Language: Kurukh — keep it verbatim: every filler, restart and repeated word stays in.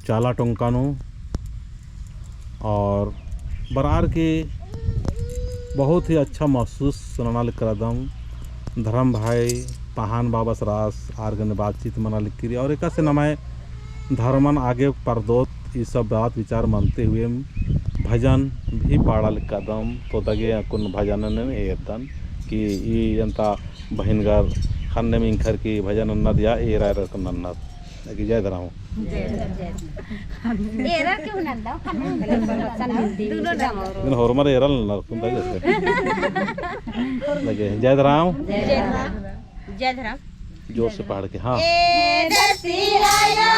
चाला टोंका नू और बरअर की बहुत ही अच्छा महसूस नना लगी रअदम। धर्म भाई पहान बाबस रअस आर गने बातचीत मना लगी रई और एकासे नम्है धर्मन आगे परदोत ई सब बात विचार मनते हुए भजन भी पाड़ा लगी रअदम। तो दगे अक्कुन भजनन एरदन कि ई एन्ता बहिनगर ख़न्नम इंखर की भजन नन्नर या एरा एरा नन्नर। जय धरम। जय धरम। एरा क्यों नंदा? लेकिन होरमर एरा नन्नर कुन था जैसे। लगे, जय धरम। जय धरम। जय धरम। जोर से पहाड़ के, हाँ। ए धरती आया,